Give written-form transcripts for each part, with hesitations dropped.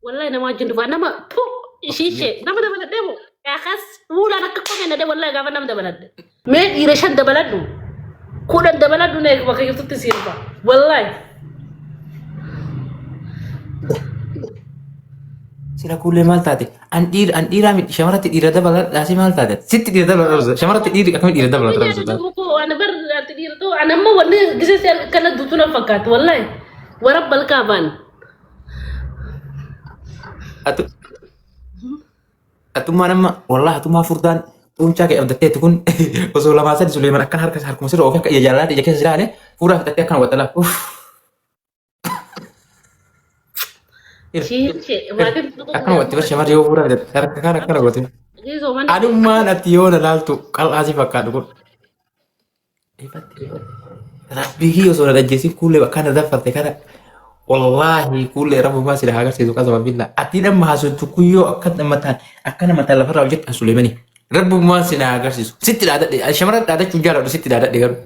Wallahi nama wajjin dhufa nama pu ishiishee nama dabaladhee moo akas fuulaan akka komee nadee wallahi gaafa nama dabaladhe. Mee dhiira shan dabaladhu 10 dabaladhu nee bakka jirtutti sii dhufa wallahi. Sila kuullee maal taate? An dhiira an dhiiraa miti shamaratti dhiira dabaladhaa si maal taate? Sitti dhiira dabaladhaa shamaratti dhiirri akkamitti dhiira dabaladhaa Biyya jiru koo ana bar ati dhiira ta'u ana amma wanni gisee si akkana duutu na fakkaatu wallahi warabba alkaabaan. Atu atummaan amma wallahi atummaa furdaan xuuncaa kee abdatteetu kun osoo lamaa sadi Suleeman akkan harka harkuma sirra oofee akka ija jaalalaatti ija keessa jiraale fuuraa fixattee akkana waxalaa uff. Akkana watti bar shamarri yoo fuuraa fixatte harka kan akkana goote. Anummaan ati yoo na laaltu qal'aa si fakkaadhu kun. Rabbii kiyya osoo na dhajjeessin kuullee bakka na daffarte kana wallaahi kuullee rabbumaa si haa agarsiisu qasama billaa ati dhamma haasoftu kuyyoo akka mataan akka nama mataan lafarraa hojjettu Suleemani rabbumaa si haa agarsiisu sitti dhaadadhe shamarran dhaadachuu jaaladhu sitti dhaadadhe garuu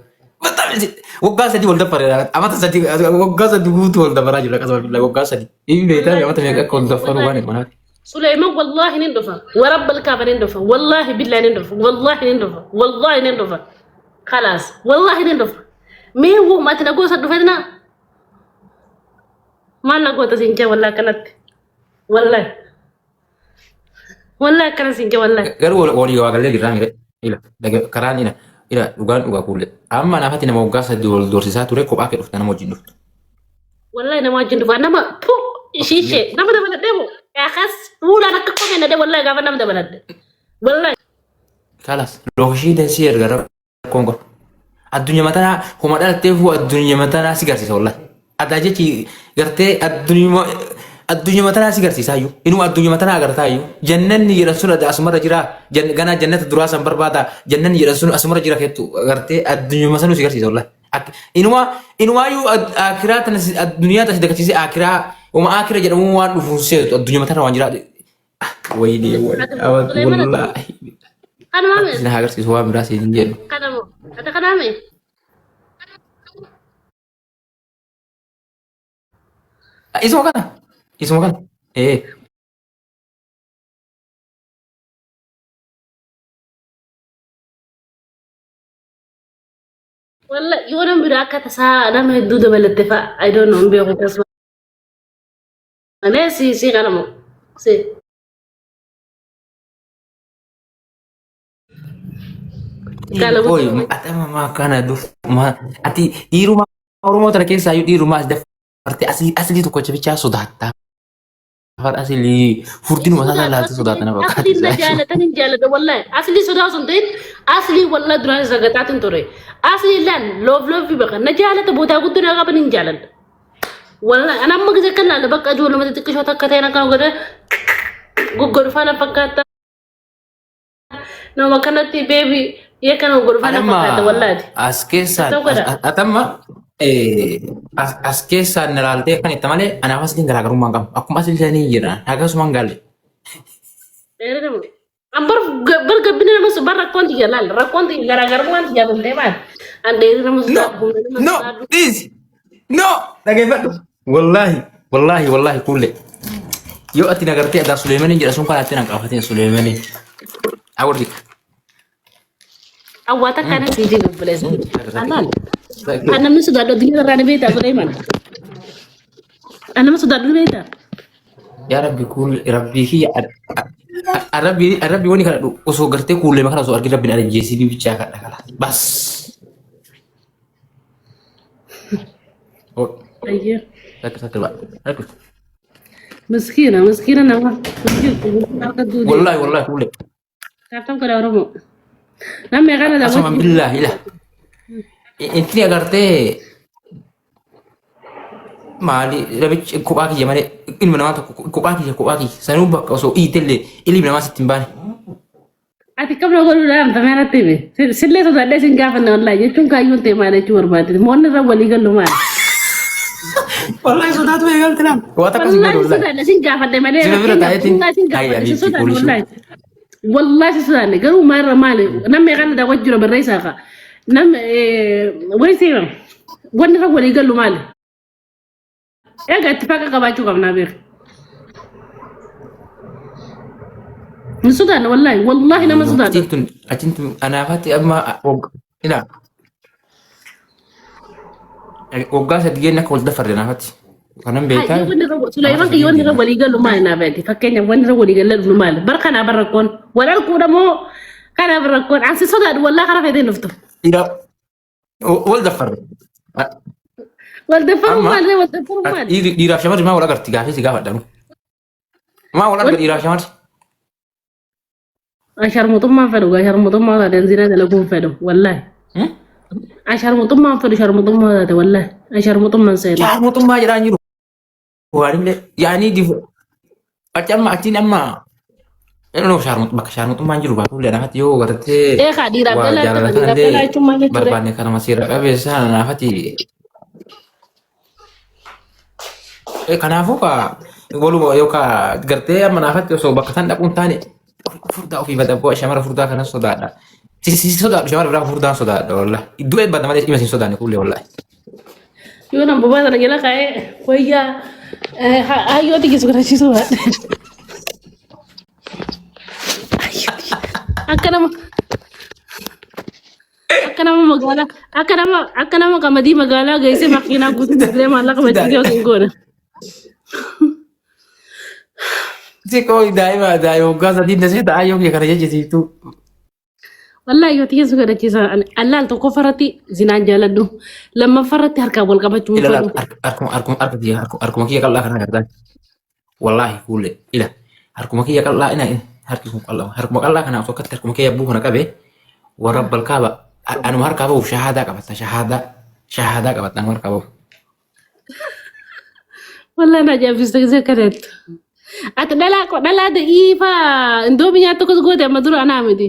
waggaa 3 wal daffare amata 3 waggaa 3 guutuu wal dafaraa jira qasama billaa waggaa 3 inni beektaa amata meeqa akka wal daffaru waan hin manaati. Suleiman wallahi nin dhufa warabbal kaaba nin dhufa wallahi billahi nin dhufa wallahi nin dhufa wallahi nin dhufa Kalaas wallaahi nin dhufa. Mee wuma ati na goosa dhufetina maal na goota siin jee wallaahi akkanatti. Wallaahi. Wallaahi akkana siin jee wallaahi. Garuu walii waa gallee jirraa mire. Ila karaan ila ila dhugaan dhugaa kuulle. Amma naafati nama waggaa 3 wal doorsisaa ture kophaa kee dhufta nama wajjin dhuftu. Wallaahi nama wajjin dhufa nama pu ishiishee nama dabaladhee moo akas fuulaan akka komee nadee wallaahi gaafa nama dabaladhe. Wallaahi. Kalas lookishiin si erga rakkoon qabu. Addunyaa tanaa homa dhalattee fuu addunyaa tanaa si garsiisa wallahi. Addaa jechi gartee addunyaa addunyaa tanaa si garsiisaa iyyuu. Inuma addunyaa tanaa agartaa iyyuu. Jannanni jedhan sun asumarra jira. Ganaa jannata duraa san barbaada. Jannanni jedhan sun asumarra jira keettu gartee addunyaa sanuu si garsiisa wallahi. Inuma inumaayyuu akiraa tana addunyaa tana si dagachiisee akiraa homa akira jedhamu waan dhufuun seetu addunyaa tanarra waan jira. Wayinee Suleeman wallaahi. Kanuma mee? Isin haa agarsiisu waan biraa siin hin jedhu. Kanamo. Ati kanaa mee? Isuma kana. Isuma kana. Ee. Walla yoo nama biraa akka tasaa nama hedduu dabalatte fa'a. I don't know hin beeku akkasuma. Malee si si kanamo. Si. Gaala Qoy guddoo. ati amma maa kana duf maa ati dhiiruma Oromoo tana keessaa iyyuu dhiiruma as dafarte asii aslii tokkocha bichaa sodaatta. Afaan aslii furdinuma isaa sana laaltee sodaata na fakkaata. Asliin na jaalatan hin jaalladha wallahi. Aslii sodaa osoo hin ta'in aslii wallahi duraan isa gataatiin ture. Aslii laal loof loofi baqa na jaalata bootaa guddoo na qaban hin jaaladha. Wallahi ana amma gisee kan laala bakka ijoolluma xixiqqishoo takka ta'e akka godhe goggodhu faana fakkaata. Nama kanatti beebi yee kana goggodhu faana Anamma fakkaata wallahi. as keessaan Ta'uu godha. atamma as keessaan na laaltee kan itti malee anaaf asliin garaagarummaa hin qabu. Akkuma asli sanii jedhan akkasumaan galle. Dheerina moo? An bar bar gabbina nama bar rakkoon tiyya laal rakkoon tiyya garaagarummaan tiyya bultee maal? An dheerina nama No, sodaadhu humna nama no, sodaadhu. please, no. Dhageeffadhu. Wallaahi, wallaahi, wallaahi kulle. Yoo ati nagartee adaa Suleemaniin jedha sun kan ati nan qabatin Suleemaniin. Awwarri. Awwaa takka na sii jiru obboleessa. Alaal. An namni sodaadhu addunyaa irraa ni beektaa Suleeman. An nama sodaadhu ni beektaa. Yaa Rabbi kuul Rabbii kiyya Rabbi Rabbi wani kadhadhu osoo gartee kuullee kana osoo argin Rabbiin ajjeesii bichaa kadha kala. Bas. Oh, Ayyee. takka takka ba. Takka. Miskiina miskiina nama. Miskiina harka duudee. Wallahi wallahi kuullee. Taaptaap godha Oromoo. Namni kana Asumaan daawwachuu. billaahi ila. Intini agartee maali namichi kophaa kiyya malee ilma namaa tokko kophaa kiyya sanuu bakka osoo iitellee ilmi namaa sitti hin baane. Ati qabna godhuudhaan tamee natti hime. Sillee sodaadhee sin gaafanne wallaahi jechuun kaayyoon ta'e maal jechuu barbaadde. Moonni irra walii gallu maal? Wallahi sodaatu eegalte naan. Waa takka sin Wallaahi godhu wallahi. sodaadhe sin gaafadhe malee Sima bira fakkeenyaaf taa'eetiin wallaahi sin hayi gaafadhe sin abiibti sodaadhe poolisii. wallaahi. Wallaahi sin sodaadhe garuu maalirra maali namni kana daawwachuu jira barreessaa ka namni wayi seera wanni irra walii gallu maali? Egaa ittifaaqa qabaachuu qabnaa beeku. Hin sodaanne wallaahi wallaahi nama sodaadhu. Achiin tun achiin tun anaafatti amma ila waggaa sadi geenna akka wal dafarre anaafatti. Kanan beekaa. Hayyoo wanni irra Suleyman kiyya wanni irra walii galu maali naa beekti fakkeenyaaf wanni irra walii galle dhufnu maali bar kanaa bar rakkoon wal arguudha moo kanaa bar rakkoon ansi sodaadhu wallaahi karaa feetee hin dhuftu. Ila wal dafarre. Wal daffaruu Amma maali wal daffaruu maali. dhiiraaf shamarri maa wal agarti gaafii si gaafadha. Maa wal arga dhiiraaf shamarri? Sharmuxummaan fedhu gaa sharmuxummaa taate zinaa dalaguun fedhu wallaahi. Sharmuxummaan fedhu sharmuxummaa taate wallaahi. Sharmuxummaan seenu. Shaarmuxummaa jedhaan jiru. Waanillee yaanii difu. Achi amma achiin amma inni shaarmux bakka shaarmuxummaan jiru baatullee naafatti yoo gartee Eekaa dhiiraaf waa dhalaa jaalala jechuudha dhiiraaf kanallee dhalaa jechuun maal jechuudha? barbaanne kanuma seera qabeessa naafatti. Kanaafuu kaa waluma yookaan gartee amma naafatti osoo bakka san dhaquun taane furdaa ofii bada bu'a shamara furdaa kana sodaadha. Si sodaadhu shamara biraa furdaan sodaadha wallah. Iddoo eebba malee dhima sin sodaanne kuullee wallah. Yoo nan bobaa sana jala kaa'ee wayyaa hayyoo xiqqeessu garachiisuu baadhe. Akka nama Akka nama magaalaa akka nama akka nama qamadii magaalaa geessee makiinaa guutuu gurguree maallaqa maddisiisee osoo hin goone. Si koo daa'ima daa'ima waggaa sadii dasee ta'aa yoo kee kana jechisiiftu. Wallaahi yoo xiyyeessu gadachiisa allaal tokkoffaarratti zinaan jaaladhu lammaffaarratti harkaan wal qabachuu hin Ilala fedhu. harkuma harkuma harka kiyya harkuma kiyya qal'aa kana agartaa. Wallaahi kuullee ila harkuma kiyya qal'aa ina harki kun qal'aa harkuma qal'aa kana osoo akkatti harkuma kiyya abbuu kana qabe warra balkaaba anuma harkaa bahuuf shahaadaa qabatta shahaadaa shahaadaa qabatta anuma harkaa bahuuf. Wallaahi na ajaa'ibsiista gisee akkanatti. Ati dhalaa dhalaa da'iifaa indoomii nyaattu akkas goote amma dura anaa miti.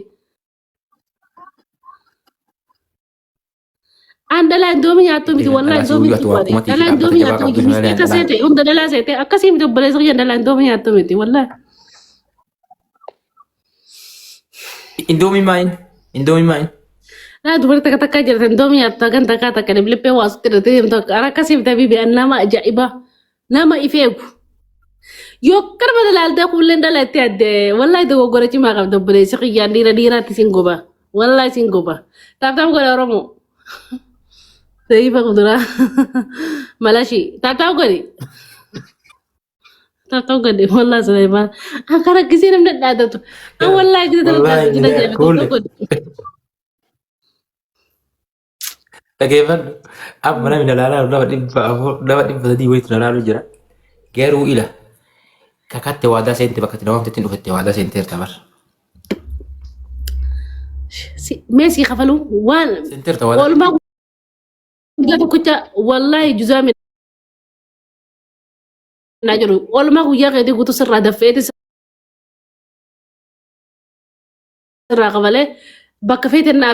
An dhalaa indoomii nyaattu miti Dhalaa wallaahi si indoomii guyyuu ati cufaadhe. akkuma tiifi Dhalaa dhaabbata indoomii jabaa nyaattu miti qabdu malee miskiita dhalaa. seete hunda dhalaa seete akkasii miti obboleessa kiyya dhalaa indoomii nyaattu miti wallaahi. Indoomii maayin? Indoomii maayin? Laa dubartii takka takkaa jirta indoomii nyaattu hagan takkaa takka liphee waa sitti hidhatee deemtu akka ara akkasii miti habiibi an nama ajaa'ibaa nama if eegu. Yoo akkana ilaaltee kuulleen dhala itti adde wallaahi dogoggora cimaa qabda obboleessi kiyyaan dhiira dhiiraatti sin goba wallaahi sin goba taaptaap godha Oromoo. Sayifa kuduraa malashii taaptaap godhi. Taaptaap godhi wallaahi Suleymaan akka rakkisee namni dhaadatu an wallaahi gisee dhala Wallaahi dhaadatu ajaa'iba kuule. taaptaap godhi. Dhageeffadhu. Amma namni dalaalaa nama 400 nama 300 wayitu dalaaluu jira. Garuu ila kakatte waadaa seente bakka itti namamtetti hin dhufette waadaa seenteerta bar. Mee sii kafaluu waan Seenteerta waadaa. oolmaa guyyaa tokkicha wallaahi juzaa midhaa jedhu oolmaa guyyaa keetii guutuu sirraa daffeeti sirraa kafalee bakka feete na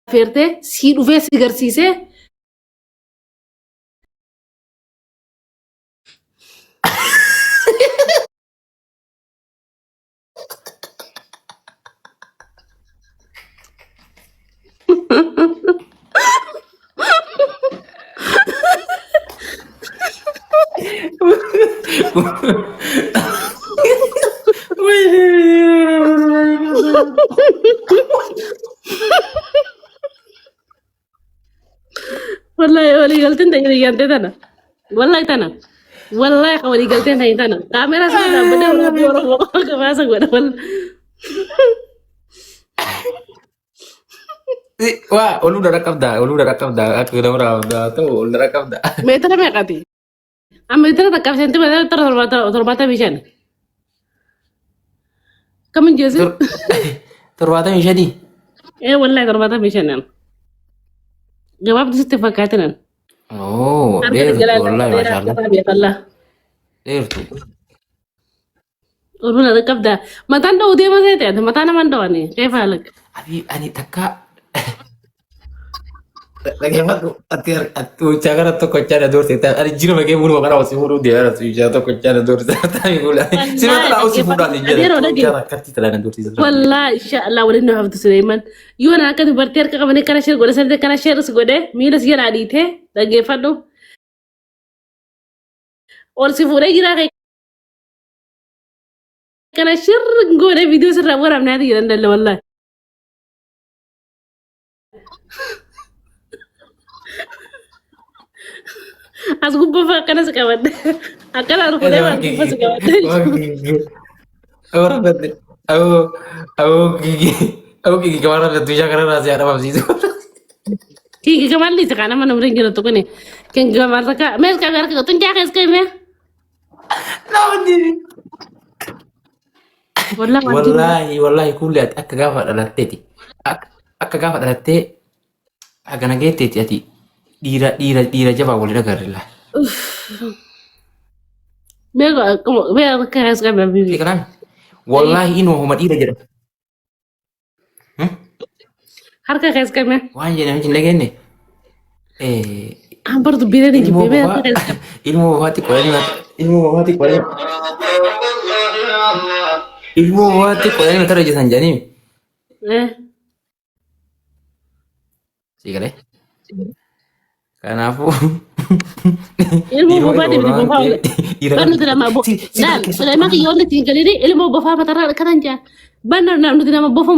affeertee sii dhufee si garsiisee Wallahi walii galteen ta'e hiriyyaan ta'e tana. Wallahi tana. Wallahi ka walii galteen ta'e tana. Kaameraa sana dhaabbatee waraabbii Oromoo gabaasa godha wallahi. Waa oluu dara qabda oluu dara qabda akka nama raabda ta'u ol dara qabda. Meetira meeqati? Amma meetira takkaaf seentimeetira 75. Kam hin jeesin? 75. Ee wallahi 75. Gabaabdu sitti fakkaatinan. Oo Harka dheertu jalaa wallahi dheeraa maashaallah beekallaa. dheertu. Oduu na qabda. Mataan dha'uu deema seete ati mataa nama hin dhawani. Keefa halak. Abi ani takka dhaggeeffadhu ati ati hojjaa gara tokkochaa na doorte ani jirma kee fuudhuma kana osii fuudhuu deemaa ati hojjaa tokkochaa na doorte taa'ee fuudha. Si Wallaahi mata osii fuudhaa dhaggeeffadhu. hin Adeeroo jedhan dhagge. hojjaa akkatti talaa na doorte. Wallaahi inshaallah waliin nu haftu Suleeman. Yoo na akka dubartii harka qabanii kana sheer godhe sanatti kana sheeris godhe miila si jalaa dhiitee dhaggeeffadhu. Ol si fuudhee jiraa kee Akkana shirri goone viidiyoo sirraa waraabnee ati jedhan dalla wallaahi. As gubbaa fa'a akkana si qabadde. Akkana as fuudhee as gubbaa si qabadde. Kingi kamalli isa kana mana umriin jirtu kuni. Kingi kamal takka mees qabe harka xuncaa kees qabe. Wallah waan jiru. Wallaahi wallaahi kulli ati akka gaafa dhalatteeti. Akka gaafa dhalattee hagana geetteeti ati dhiira dhiira dhiira jabaa waliin agarre laa. Mee mee harka kees qabe habibi. Kanaaf wallaahi inuma homa dhiira jedhama. Harka kees qabe. Waan jedhame hin dhageenye. An bar dubbiin ni Ilmoo jibbee mee bofaa harka kees qabe. ilmoo bofaatti qo'anii ilmoo bofaatti qo'anii ilmoo bofaatti qo'anii mataa hojjetan jedhanii. Si galee. Kanaafuu Ilmoo dhiirota bofaa dibni waan bofaa ta'eef dhiira Ban nuti nama si si laal keessatti Suleymaan kiyyoonni ittiin galini ilmoo bofaa matarraa kanan jaa. Ban nuti nama bofa.